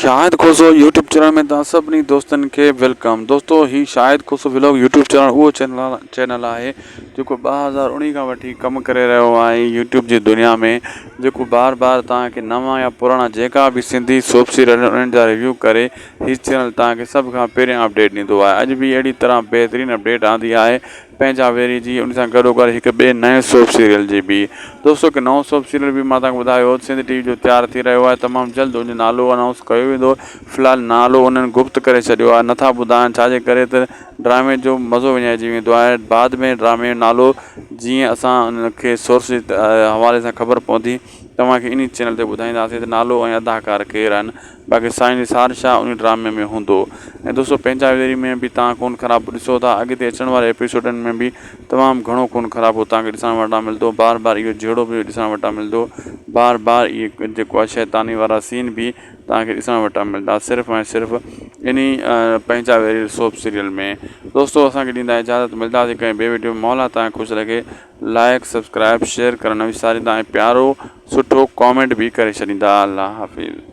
Shahid Khoso YouTube channel ۾ توهان سڀني دوستن کي welcome دوستو هي Shahid Khoso vlog YouTube channel اهو چينل چينل آهي جيڪو 2019 کان وٺي ڪم ڪري رهيو آهي يوٽيوب جي دنيا ۾ جيڪو بار بار توهان کي نوان يا پراڻا جيڪا به سنڌي سوپ سيريل انهن جا ريويو ڪري هي چينل توهان کي سڀ کان پهريان اپڊيٽ ڏيندو آهي اڄ به اهڙي طرح بهترين اپڊيٽ آندي آهي پنهنجا ويري جي ان سان گڏو گڏ هڪ ٻئي نئين سوپ سيريل جي به. دوستو هڪ نئون سوپ سيريل به مان توهان کي ٻڌايو هو سنڌ ٽي وي جو تيار ٿي رهيو آهي تمام جلد ان جو نالو انائونس ڪيو ويندو في الحال نالو انهن گپت ڪري ڇڏيو آهي نٿا ٻڌائن ڇا جي ڪري ته ڊرامي جو مزو وڃائجي ويندو آهي بعد ۾ ڊرامي جو نالو جيئن اسان ان کي سورس جي حوالي سان خبر پوندي توهان کي انهي چينل تي ٻڌائينداسين ته نالو ۽ اداڪار ڪير آهن باقي سائين نثار شاهه انهي ڊرامي ۾ هوندو ۽ دوستو پنهنجا ويري ۾ به توهان خون خرابو ڏسو ٿا اڳتي اچڻ واري ايپيسوڊن ۾ به تمام گهڻو خون خرابو توهان کي ڏسڻ وٽان ملندو بار بار اهو جهيڙو به ڏسڻ وٽان ملندو بار بار اهي جيڪو آهي شيطاني وارا سين به توهان کي ڏسڻ وٽان ملندا صرف ۽ صرف انهي پنهنجا ويري سوپ سيريل ۾ دوستو اسان کي ڏيندا اجازت ملنداسين ڪنهن ٻي وڊيو ۾ مولا توهان کي خوش رکي لائڪ سبسڪرائب شيئر ڪرڻ نه وساريندا ۽ پيارو سٺو ڪامينٽ به ڪري ڇڏيندا الله حافظ.